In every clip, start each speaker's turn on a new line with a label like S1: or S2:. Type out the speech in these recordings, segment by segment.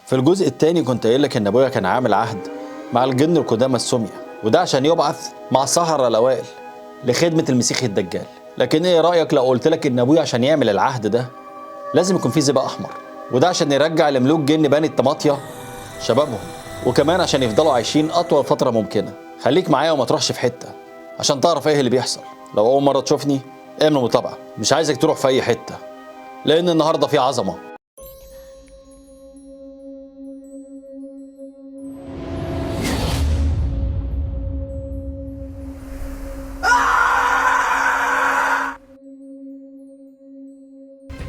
S1: في الجزء الثاني كنت قايل لك ان ابويا كان عامل عهد مع الجن القدامى السوميا، وده عشان يبعث مع السحرة الاوائل لخدمة المسيح الدجال. لكن ايه رايك لو قلت لك ان ابويا عشان يعمل العهد ده لازم يكون فيه زئبق احمر، وده عشان يرجع لملوك جن بني الطماطيا شبابهم، وكمان عشان يفضلوا عايشين اطول فترة ممكنة. خليك معايا وما تروحش في حتة عشان تعرف ايه اللي بيحصل. لو اول مرة تشوفني اعمل متابعه، مش عايزك تروح في اي حتة لان النهارده في عظمه.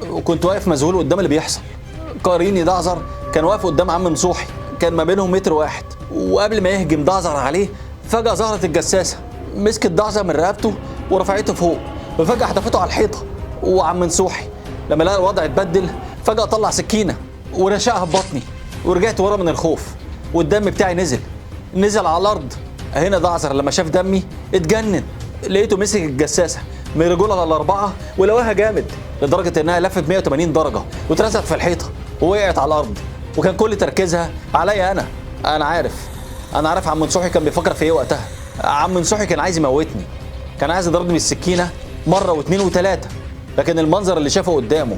S1: وكنت واقف مذهول قدام اللي بيحصل. قريني دعزر كان واقف قدام عم نصوحي، كان ما بينهم متر واحد، وقبل ما يهجم دعزر عليه فجأة ظهرت الجساسة، مسكت دعزر من رقبته ورفعته فوق، وفجأة حدفته على الحيطة. وعم نصوحي لما لقى الوضع اتبدل فجأة طلع سكينة ورشقها في بطني، ورجعت ورا من الخوف، والدم بتاعي نزل على الأرض. هنا دعزر لما شاف دمي اتجنن، لقيته مسك الجساسة من رجولها الأربعة ولواها جامد لدرجة إنها لفت 180 درجة واترزعت في الحيطة ووقعت على الأرض، وكان كل تركيزها عليا أنا. أنا عارف عم نصوحي كان بيفكر في إيه وقتها. عم نصوحي كان عايز يموتني، كان عايز يضربني بالسكينة مرة واثنين وثلاثة، لكن المنظر اللي شافه قدامه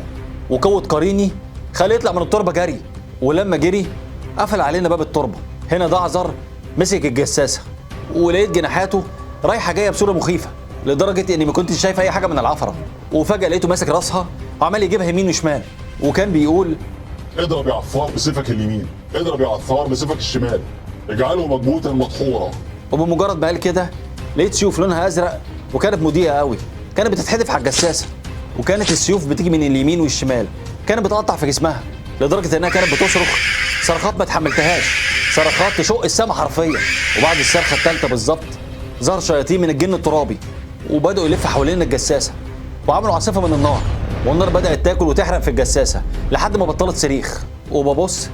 S1: وقوة قريني خليه يطلع من التربة جري، ولما جري قفل علينا باب التربة. هنا دعزر مسك الجساسة ولقيت جناحاته رايحة جاية بصورة مخيفة لدرجة إني ما كنتش شايف أي حاجة من العفرة، وفجأة لقيته ماسك راسها وعمال يجيبها يمين وشمال، وكان بيقول
S2: اضرب يا عفار بسيفك اليمين، اضرب يا عفار بسيفك الشمال، اجعله مكبوتا مدحورا.
S1: وبمجرد ما قال كده لقيت سيوف لونها ازرق وكانت مضيئة قوي، كانت بتتحدف على الجساسة، وكانت السيوف بتيجي من اليمين والشمال، كانت بتقطع في جسمها لدرجة انها كانت بتصرخ صرخات ما تحملتهاش، صرخات تشق السما حرفيا. وبعد الصرخة الثالثة بالظبط ظهر شياطين من الجن الترابي وبداوا يلفوا حوالين الجساسة وعملوا عاصفة من النار، والنار بدات تاكل وتحرق في الجساسة لحد ما بطلت صريخ. وببص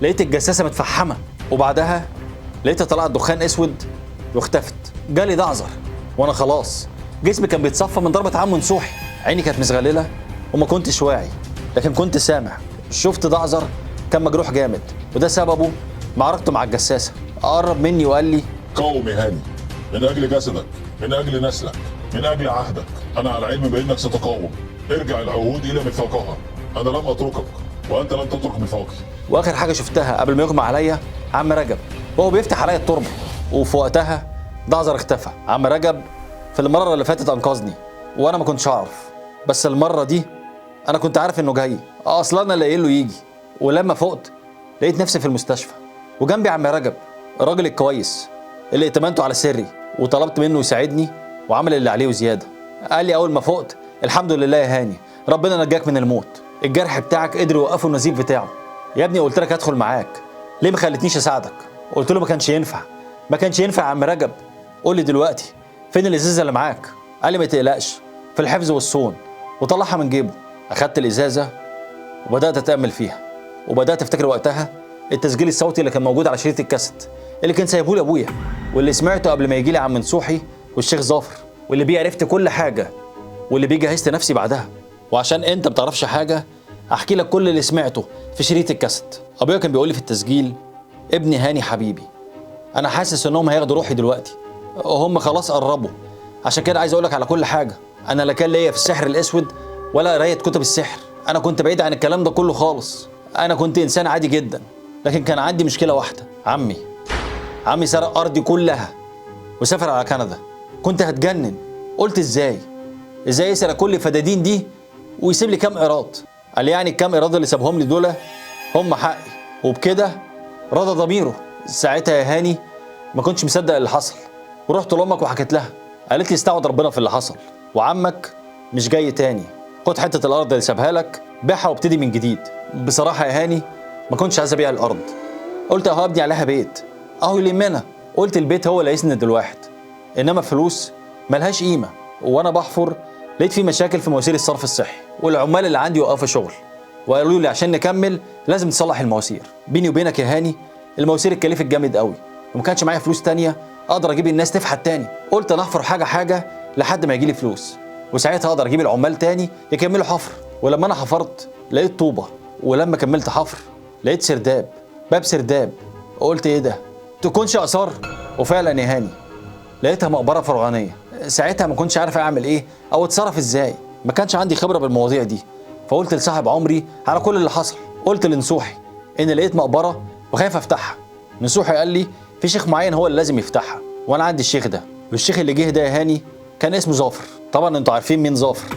S1: لقيت الجساسة متفحمه، وبعدها لقيتها طلعت دخان اسود واختفت. جالي دعزر وانا خلاص جسمي كان بيتصفى من ضربه عم نصوحي، عيني كانت مزغلله وما كنتش واعي لكن كنت سامع. شفت دعزر كان مجروح جامد وده سببه معركته مع الجساسة. قرب مني وقال لي
S2: قوم يا هاني، من اجل جسدك، من اجل نسلك، من اجل عهدك، انا على علم بانك ستقاوم. ارجع العهود الى ميثاقها، انا لم اتركك وانت لم تترك ميثاقي.
S1: واخر حاجة شفتها قبل ما يغمى عليا عم رجب وهو بيفتح عليا التربة، وفي وقتها دعزر اختفى. عم رجب في المرة اللي فاتت انقذني وانا ما كنتش اعرف، بس المرة دي انا كنت عارف انه جاي، اصلا انا اللي قايل له يجي. ولما فقت لقيت نفسي في المستشفى وجنبي عم رجب، الراجل الكويس اللي ائتمنته على سري وطلبت منه يساعدني وعمل اللي عليه وزيادة. قال لي اول ما فقت الحمد لله يا هاني، ربنا نجاك من الموت، الجرح بتاعك قدر يوقفه النزيف بتاعه. يا ابني قلت لك هدخل معاك، ليه ما خلتنيش اساعدك؟ قلت له ما كانش ينفع، ما كانش ينفع يا عم رجب. قول لي دلوقتي فين الازازه اللي معاك؟ قال لي ما تقلقش، في الحفظ والصون، وطلعها من جيبه. اخدت الازازه وبدات اتامل فيها، وبدات افتكر وقتها التسجيل الصوتي اللي كان موجود على شريط الكاسيت اللي كان سايبه لي ابويا، واللي سمعته قبل ما يجي لي عم نصوحي والشيخ ظافر، واللي بيه عرفت كل حاجة، واللي بيه جهزت نفسي بعدها. وعشان انت ما بتعرفش حاجة احكي لك كل اللي سمعته في شريط الكاسيت. ابويا كان بيقول لي في التسجيل ابني هاني حبيبي، انا حاسس انهم هياخدوا روحي دلوقتي، هم خلاص قربوا، عشان كده عايز اقول لك على كل حاجة. انا لا كان ليا في السحر الاسود ولا قرايه كتب السحر، انا كنت بعيد عن الكلام ده كله خالص، انا كنت انسان عادي جدا. لكن كان عندي مشكلة واحدة، عمي سرق ارضي كلها وسافر على كندا. كنت هتجنن، قلت ازاي يسرق كل الفدادين دي ويسيب لي كام قيراط؟ قال يعني الكام قيراط اللي سابهم لي دول هم حقي، وبكده رضى ضميره. ساعتها يا هاني ما كنتش مصدق اللي حصل، ورحت لامك وحكيت لها، قالت لي استعوض ربنا في اللي حصل، وعمك مش جاي تاني، خد حتة الارض اللي سابها لك بيعها وابتدي من جديد. بصراحة يا هاني ما كنتش عايز ابيع الارض، قلت اهو ابني عليها بيت اهو يلمنا، قلت البيت هو اللي هيسند الواحد، انما فلوس ملهاش قيمة. وانا بحفر لقيت في مشاكل في مواسير الصرف الصحي، والعمال اللي عندي وقفوا شغل وقالوا لي عشان نكمل لازم تصلح المواسير. بيني وبينك يا هاني المواسير اتكلفت جامد قوي، وما كانش معايا فلوس تانية اقدر اجيب الناس تفحت تاني. قلت انا احفر حاجة حاجة لحد ما يجي لي فلوس، وساعتها اقدر اجيب العمال تاني يكملوا حفر. ولما انا حفرت لقيت طوبة، ولما كملت حفر لقيت سرداب. باب سرداب. قلت ايه ده؟ تكونش اثار؟ وفعلا يا هاني لقيتها مقبره فرعونيه. ساعتها ما كنتش عارف اعمل ايه او اتصرف ازاي، ما كانش عندي خبره بالمواضيع دي. فقلت لصاحب عمري على كل اللي حصل. قلت لنصوحي ان لقيت مقبره وخايف افتحها. نصوحي قال لي في شيخ معين هو اللي لازم يفتحها، وانا عندي الشيخ ده. والشيخ اللي جه ده يا هاني كان اسمه ظافر. طبعا انتوا عارفين مين ظافر،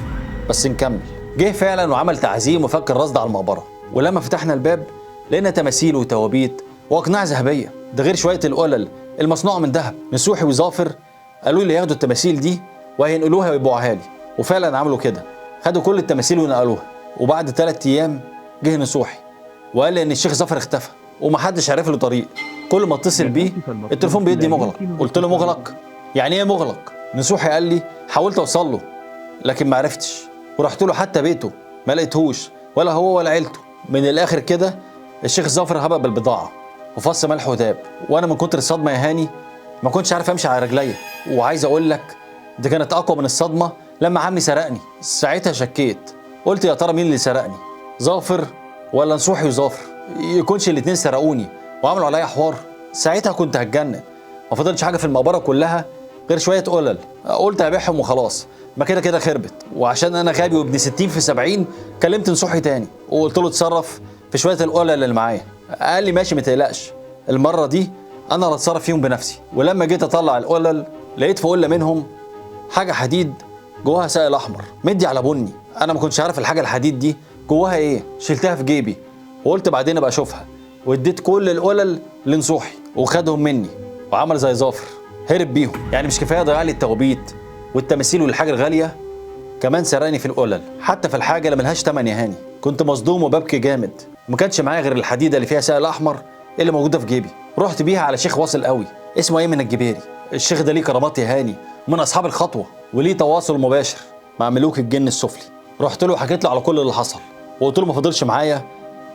S1: بس نكمل. جه فعلا وعمل تعزيم وفك الرصد على المقبرة، ولما فتحنا الباب لقينا تماثيل وتوابيت واقناع ذهبية، ده غير شوية القلل المصنوعة من ذهب. نصوحي وظافر قالوا لي ياخدوا التماثيل دي وهينقلوها ويبيعوها لي، وفعلا عملوا كده، خدوا كل التماثيل ونقلوها. وبعد 3 ايام جه نصوحي وقال لي ان الشيخ ظافر اختفى ومحدش عرف له طريق. كل ما اتصل بيه التليفون بيدي مغلق. قلت له مغلق؟ يعني ايه مغلق؟ نصوحي قال لي حاولت اوصل له لكن ما عرفتش، ورحت له حتى بيته ما لقيتهوش، ولا هو ولا عيلته. من الاخر كده الشيخ ظافر هبق بالبضاعه وفص ملح وداب. وانا من كتر الصدمة يا هاني ما كنتش عارف امشي على رجليا. وعايز اقول لك دي كانت اقوى من الصدمة لما عمي سرقني. ساعتها شكيت، قلت يا ترى مين اللي سرقني، ظافر ولا نصوحي وظافر؟ يكونش الاتنين سرقوني وعملوا عليا حوار؟ ساعتها كنت هتجنن. ما فضلش حاجة في المقبرة كلها غير شوية قلل، قلت هبيعهم وخلاص، ما كده كده خربت. وعشان انا غبي وابن 60 في 70 كلمت نصوحي تاني وقلت له اتصرف في شوية القلل اللي معايا. قال لي ماشي ما تقلقش، المرة دي انا اللي هتصرف فيهم بنفسي. ولما جيت اطلع القلل لقيت في قلة منهم حاجة حديد جواها سائل احمر مدي على بني. انا ما كنتش عارف الحاجة الحديد دي جواها ايه، شلتها في جيبي وقلت بعدين ابقى اشوفها. واديت كل القلل لنصوحي وخدهم مني وعمل زي ظافر هرب بيهم. يعني مش كفاية ضيع لي التوابيت والتماثيل والحاجة الغالية، كمان سرقني في القلل، حتى في الحاجة اللي ملهاش تمن يا هاني. كنت مصدوم وببكي جامد، ما كانش معايا غير الحديدة اللي فيها سائل احمر اللي موجودة في جيبي. رحت بيها على شيخ واصل قوي اسمه ايمن الجبيري. الشيخ ده ليه كرامات يا هاني ومن اصحاب الخطوة، وليه تواصل مباشر مع ملوك الجن السفلي. رحت له وحكيت له على كل اللي حصل وقلت له ما فاضلش معايا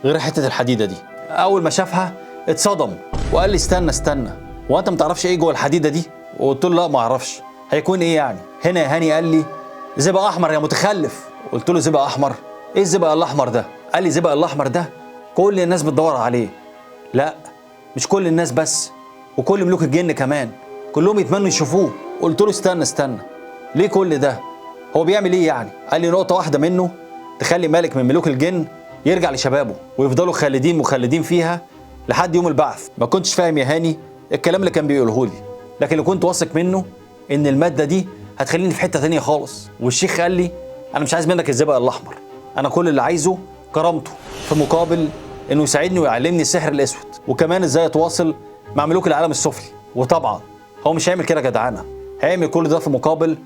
S1: غير حتة الحديدة دي. اول ما شافها اتصدم وقال لي استنى استنى، وانت ما تعرفش ايه جوه الحديدة دي؟ وقلت له لا ما اعرفش، هيكون ايه يعني؟ هنا يا هاني قال لي زبق احمر يا متخلف. قلت له زبق احمر؟ ايه الزبق الاحمر ده؟ قال لي زبق الاحمر ده كل الناس بتدور عليه. لا مش كل الناس بس، وكل ملوك الجن كمان كلهم يتمنوا يشوفوه. قلت له استنى استنى، ليه كل ده؟ هو بيعمل ايه يعني؟ قال لي نقطة واحدة منه تخلي ملك من ملوك الجن يرجع لشبابه ويفضلوا خالدين مخلدين فيها لحد يوم البعث. ما كنتش فاهم يا هاني الكلام اللي كان بيقوله لي، لكن اللي كنت واثق منه ان المادة دي هتخليني في حتة تانية خالص. والشيخ قال لي انا مش عايز منك الزبق الاحمر، انا كل اللي عايزه كرامته، في مقابل انه يساعدني ويعلمني السحر الاسود، وكمان ازاي اتواصل مع ملوك العالم السفلي. وطبعا هو مش هيعمل كده جدعانه، هيعمل كل ده في مقابل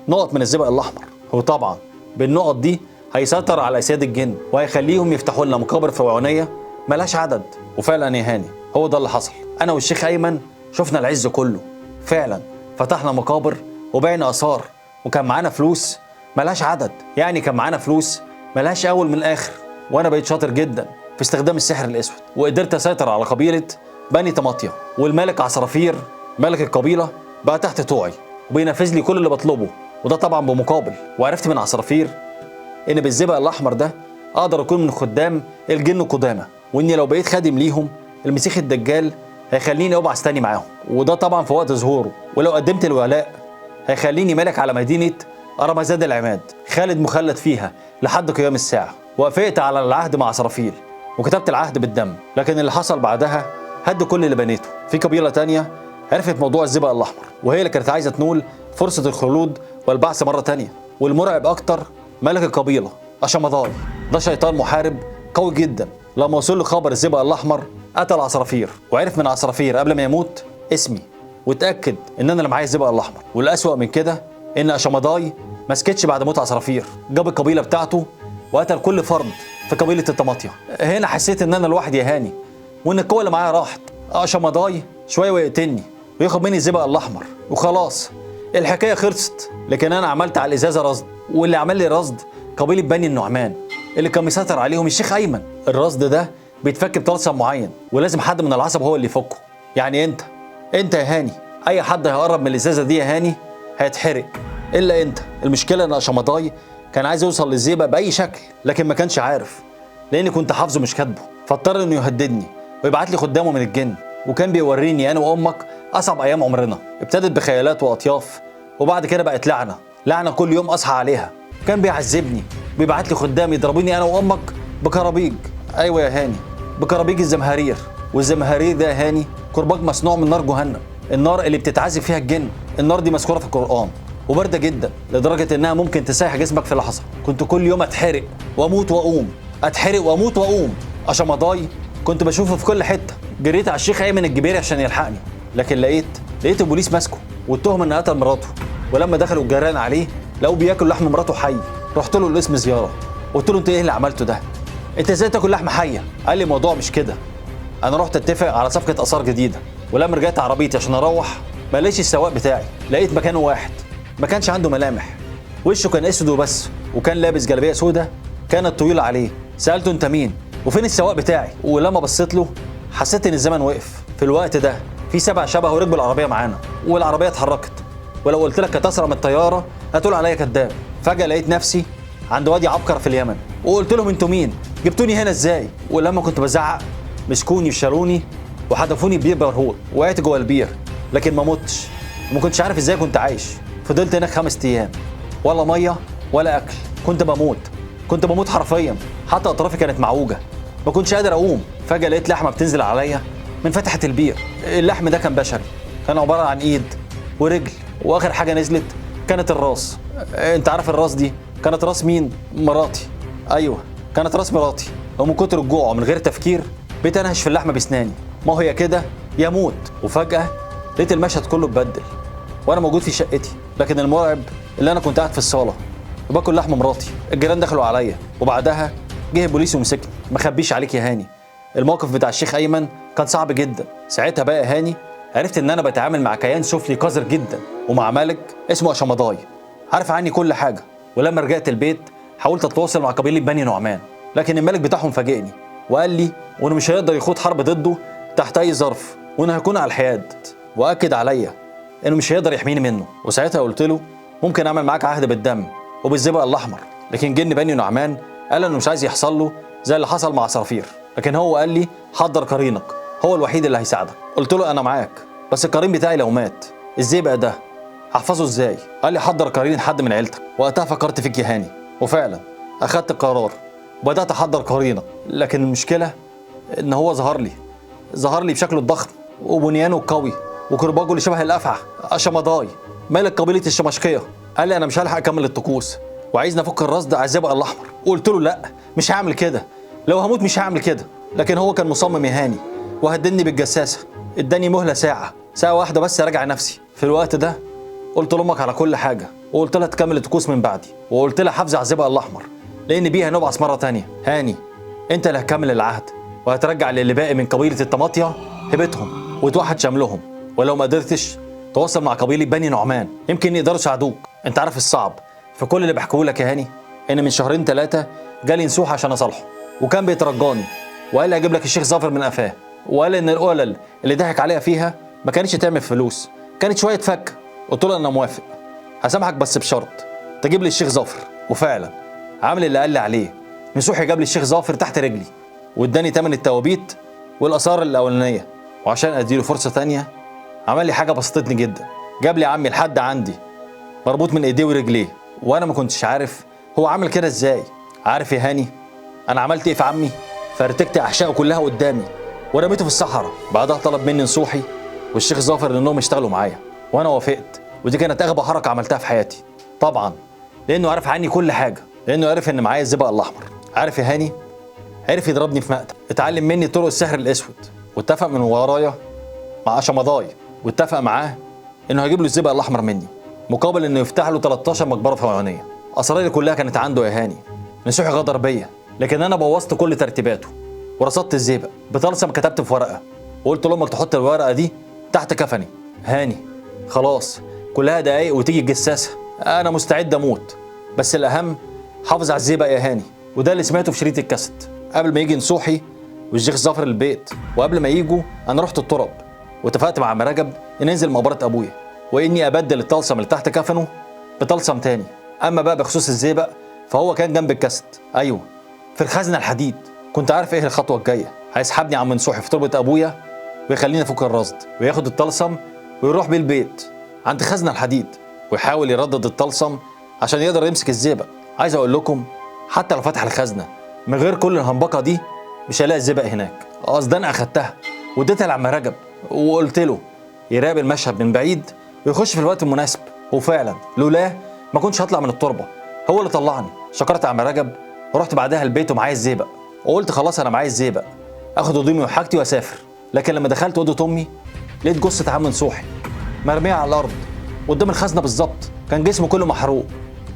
S1: نقط من الزبق الاحمر. وطبعا بالنقط دي هيسيطر على اسياد الجن وهيخليهم يفتحوا لنا مقابر فرعونيه ملهاش عدد. وفعلا يا هاني هو ده اللي حصل. انا والشيخ ايمن شفنا العز كله، فعلا فتحنا مقابر وبعنا اثار، وكان معانا فلوس ملهاش عدد، يعني كان معانا فلوس ملهاش اول من اخر. وانا بقيت شاطر جدا في استخدام السحر الاسود، وقدرت اسيطر على قبيلة بني طماطيا، والملك عصرافير ملك القبيلة بقى تحت طوعي وبينفذ لي كل اللي بطلبه، وده طبعا بمقابل. وعرفت من عصرافير ان بالزبق الاحمر ده اقدر اكون من خدام الجن القدامى، واني لو بقيت خادم ليهم المسيح الدجال هيخليني ابعث تاني معاهم، وده طبعا في وقت ظهوره. ولو قدمت الولاء هيخليني ملك على مدينة ارمزاد العماد خالد مخلد فيها لحد قيام الساعة. وافقت على العهد مع عصرافيل وكتبت العهد بالدم، لكن اللي حصل بعدها هد كل اللي بنيته. في قبيلة تانية عرفت موضوع الزبق الاحمر، وهي اللي كانت عايزه تنول فرصة الخلود والبعث مرة تانية. والمرعب اكتر ملك القبيلة اشمضاي، ده شيطان محارب قوي جدا. لما وصل له خبر الزبق الاحمر قتل عصرافير، وعرف من عصرافير قبل ما يموت اسمي، واتاكد ان انا اللي معايا الزبق الاحمر. والاسوأ من كده ان اشمضاي ما سكتش بعد موت عصرافير، جاب القبيلة بتاعته وقتل كل فرد في قبيلة الطماطيا. هنا حسيت ان انا لوحدي يا هاني، وان القوة اللي معايا راحت. اشمضاي شوية ويقتلني وياخد مني الزبق الاحمر وخلاص الحكاية خلصت. لكن انا عملت على الازازه رصد، واللي عمل لي رصد قبيلة بني النعمان اللي كان مسيطر عليهم الشيخ ايمن. الرصد ده بيتفك بطلسم معين، ولازم حد من العصب هو اللي يفكه. يعني انت يا هاني، اي حد هيقرب من الازازه دي يا هاني هيتحرق الا انت. المشكلة ان اشمضاي كان عايز يوصل للزيبق باي شكل، لكن ما كانش عارف لاني كنت حافظه مش كاتبه، فاضطر انه يهددني ويبعت لي خدامه من الجن، وكان بيوريني انا وامك اصعب ايام عمرنا. ابتدت بخيالات واطياف، وبعد كده بقت لعنه، لعنه كل يوم اصحى عليها. كان بيعذبني، بيبعت لي خدام يضربوني انا وامك بكرابيج. ايوه يا هاني، بكرابيج الزمهرير. والزمهرير ده يا هاني كرباج مصنوع من نار جهنم، النار اللي بتتعذب فيها الجن. النار دي مذكورة في القران وبارده جدا لدرجة انها ممكن تسيح جسمك في لحظة. كنت كل يوم اتحرق واموت واقوم، اتحرق واموت واقوم. اشمضاي كنت بشوفه في كل حتة. جريت على الشيخ ايمن الجبيري عشان يلحقني، لكن لقيت البوليس ماسكه والتهمه انه قتل مراته. ولما دخلوا الجيران عليه لقوا بياكل لحم مراته حي. رحت له القسم زيارة، قلت له انت ايه اللي عملته ده؟ انت ازاي تاكل لحمه حيه؟ قال لي الموضوع مش كده، انا رحت اتفق على صفقة اثار جديدة، ولما رجعت عربيتي عشان اروح ما لقيتش السواق بتاعي، لقيت مكانه واحد ما كانش عنده ملامح، وشه كان اسود وبس، وكان لابس جلابية سودة كانت طويلة عليه. سالته انت مين وفين السواق بتاعي؟ ولما بصيت له حسيت ان الزمن وقف. في الوقت ده في 7 شبه وركبوا العربية معانا، والعربية اتحركت، ولو قلت لك كانت اسرع من الطيارة هتقول عليا كذاب. فجاة لقيت نفسي عند وادي عبقر في اليمن، وقلت لهم انتوا مين؟ جبتوني هنا ازاي؟ ولما كنت بزعق مسكوني وشالوني وحدفوني ببير برهوت. وقعت جوه البير لكن ما متش، وما كنتش عارف ازاي كنت عايش. فضلت هناك 5 ايام، ولا مية ولا اكل، كنت بموت، كنت بموت حرفيا، حتى اطرافي كانت معوجة، ما كنتش قادر اقوم. فجاة لقيت لحمه بتنزل عليا من فتحه البير. اللحم ده كان بشري، كان عبارة عن ايد ورجل، واخر حاجة نزلت كانت الراس. انت عارف الراس دي كانت راس مين؟ مراتي. ايوه كانت راس مراتي. ومن كتر الجوع ومن غير تفكير بقيت انهش في اللحمة بسناني، ما هي كده يموت. وفجاة لقيت المشهد كله اتبدل وانا موجود في شقتي، لكن المرعب اللي انا كنت قاعد في الصاله وباكل لحم مراتي. الجيران دخلوا عليا، وبعدها جه البوليس ومسكني. ما خبيش عليك يا هاني، الموقف بتاع الشيخ ايمن كان صعب جدا. ساعتها بقى يا هاني عرفت ان انا بتعامل مع كيان سفلي قذر جدا، ومع ملك اسمه اشمضاي عارف عني كل حاجة. ولما رجعت البيت حاولت اتواصل مع قبيلة بني نعمان، لكن الملك بتاعهم فاجئني وقال لي وانه مش هيقدر يخوض حرب ضده تحت اي ظرف، وانه هيكون على الحياد، واكد عليا انه مش هيقدر يحميني منه. وساعتها قلت له ممكن اعمل معاك عهد بالدم وبالزئبق الاحمر، لكن جن بني نعمان قال انه مش عايز يحصل له زي اللي حصل مع صرافير، لكن هو قال لي حضر قرينك، هو الوحيد اللي هيساعدك. قلت له انا معاك، بس القرين بتاعي لو مات الزئبق ده هحفظه ازاي؟ قال لي حضر قرين حد من عيلتك. وقتها فكرت فيك يا هاني، وفعلا اخدت القرار وبدات احضر قرينك. لكن المشكلة ان هو ظهر لي بشكله الضخم وبنيانه القوي وكرباجه اللي شبه الافعى، اشمضاي ملك قبيلة الشمشقيه. قال لي انا مش هلحق اكمل الطقوس وعايزني افك الراس ده على الزئبق الاحمر. قلت له لا مش هعمل كده، لو هموت مش هعمل كده. لكن هو كان مصمم يا هاني وهددني بالجساسه، اداني مهله ساعة واحدة بس اراجع نفسي. في الوقت ده قلت لامك على كل حاجة، وقلت لها تكمل الطقوس من بعدي، وقلت لها حافظي على الزئبق الاحمر لان بيها نبعث مرة تانية. هاني انت اللي هتكمل العهد وهترجع للي باقي من قبيلة الطماطيه هبتهم وتوحد شملهم، ولو ما قدرتش تواصل مع قبيلة بني نعمان يمكن يقدروا يساعدوك. انت عارف الصعب في كل اللي بحكيه لك يا هاني ان من 2 3 شهور جالي نسوح عشان اصالحه، وكان بيترجاني وقال لي اجيب لك الشيخ ظافر من قفاه، وقال ان القلل اللي ضحك عليها فيها ما كانتش تعمل فلوس، كانت شوية فك. قلت له انا موافق هسامحك بس بشرط تجيب لي الشيخ ظافر. وفعلا عامل اللي قال لي عليه، نسوحي جاب لي الشيخ ظافر تحت رجلي واداني تمن التوابيت والاثار الاولانية. وعشان اديله فرصة تانية عمل لي حاجة بسطتني جدا، جاب لي عمي لحد عندي مربوط من ايديه ورجليه، وانا ما كنتش عارف هو عامل كده ازاي. عارف يا هاني انا عملت ايه في عمي؟ فرتكت احشائه كلها قدامي ورميته في الصحراء. بعدها طلب مني نصوحي والشيخ ظافر انهم يشتغلوا معايا، وانا وافقت، ودي كانت اغبى حركة عملتها في حياتي طبعا، لانه عرف عني كل حاجة، لانه عرف ان معايا الزئبق الاحمر. عارف يا هاني عرف يضربني في مقتل، اتعلم مني طرق السحر الاسود، واتفق من ورايا مع اشمضاي، واتفق معاه انه هيجيب له الزئبق الاحمر مني مقابل انه يفتح له 13 مقبره فرعونيه. اسراري كلها كانت عنده يا هاني. نسوحي غدر بيا، لكن انا بوظت كل ترتيباته ورصدت الزئبق بطلسم كتبت في ورقة، وقلت لامك تحط الورقة دي تحت كفني. هاني خلاص كلها دقايق وتيجي الجساسة، انا مستعد اموت، بس الاهم حافظ على الزئبق يا هاني. وده اللي سمعته في شريط الكاسيت قبل ما يجي نصوحي والشيخ ظافر البيت. وقبل ما يجوا انا رحت الترب واتفقت مع عم رجب ان ننزل مقبره ابويا، واني ابدل الطلسم اللي تحت كفنه بطلسم تاني. اما بقى بخصوص الزئبق فهو كان جنب الكاسيت، ايوه في الخزنة الحديد. كنت عارف ايه الخطوة الجاية، هيسحبني عم نصوحي في تربه ابويا ويخليني افك الرصد، وياخد الطلسم ويروح بيه البيت عند خزنه الحديد، ويحاول يردد الطلسم عشان يقدر يمسك الزئبق. عايز اقول لكم حتى لو فتح الخزنة من غير كل الهمبكه دي مش هيلاقي الزئبق هناك. قصدي انا اخدتها واديتها لعم رجب وقلت له يراقب المشهد من بعيد ويخش في الوقت المناسب، وفعلا لولاه ما كنتش هطلع من التربة، هو اللي طلعني. شكرت عم رجب ورحت بعدها البيت ومعايا الزئبق، وقلت خلاص انا معايا الزئبق، اخد هدومي وحاجتي واسافر. لكن لما دخلت اوضة امي لقيت جثة عم نصوحي مرمية على الارض قدام الخزنة بالظبط. كان جسمه كله محروق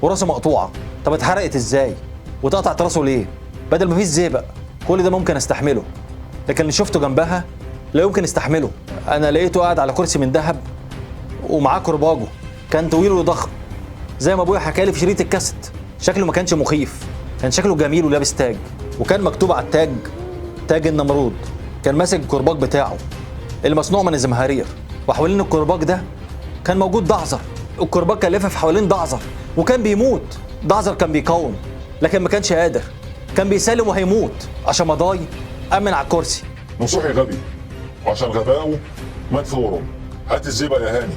S1: وراسه مقطوعة. طب اتحرقت ازاي واتقطعت راسه ليه؟ بدل ما فيش زئبق كل ده ممكن استحمله، لكن اللي شفته جنبها لا يمكن استحمله. انا لقيته قاعد على كرسي من ذهب ومعاه كرباجه، كان طويل وضخم زي ما ابويا حكى لي في شريط الكاسيت. شكله ما كانش مخيف، كان شكله جميل ولابس تاج، وكان مكتوب على التاج تاج النمرود. كان ماسك الكرباج بتاعه اللي مصنوع من الزمهرير، وحوالين الكرباج ده كان موجود دعزر. الكرباج كان لافف حوالين دعزر وكان بيموت. دعزر كان بيقاوم لكن ما كانش قادر، كان بيسلم وهيموت. عشان مضاي امن على الكرسي.
S2: نصوحي غبي، وعشان غبائه مات فورا. هات الزئبق يا هاني،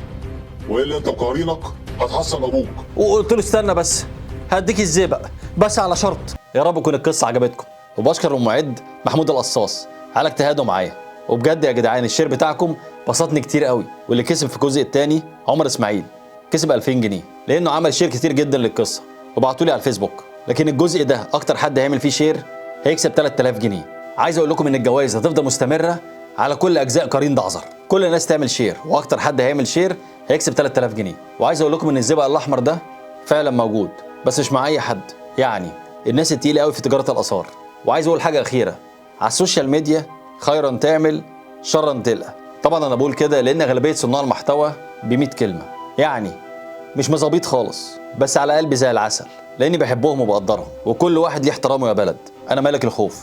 S2: والا انت وقرينك هتحصل ابوك.
S1: وقلت له استنى بس هديك الزئبق بس على شرط. يا رب تكون القصة عجبتكم، وبشكر المعد محمود القصاص على اجتهاده معايا. وبجد يا جدعان ال share بتاعكم بسطني كتير قوي. واللي كسب في الجزء الثاني عمر اسماعيل، كسب 2000 جنيه لانه عمل share كتير جدا للقصة وبعتوا لي على الفيسبوك. لكن الجزء ده اكتر حد هيعمل فيه share هيكسب 3000 جنيه. عايز اقول لكم ان الجوائز هتفضل مستمرة على كل اجزاء قرين دعزر. كل الناس تعمل share، واكتر حد هيعمل share هيكسب 3000 جنيه. وعايز اقول لكم ان الزئبق الاحمر ده فعلا موجود، بس مش مع اي حد، يعني الناس التقيله قوي في تجارة الاثار. وعايز اقول حاجة اخيرة، على ال social media خيرا تعمل شرا تلقى. طبعا انا بقول كده لان غالبية صناع المحتوى ب100 كلمة، يعني مش مظابيط خالص، بس على قلبي زي العسل لاني بحبهم وبقدرهم، وكل واحد ليه احترامه يا بلد. انا ملك الخوف.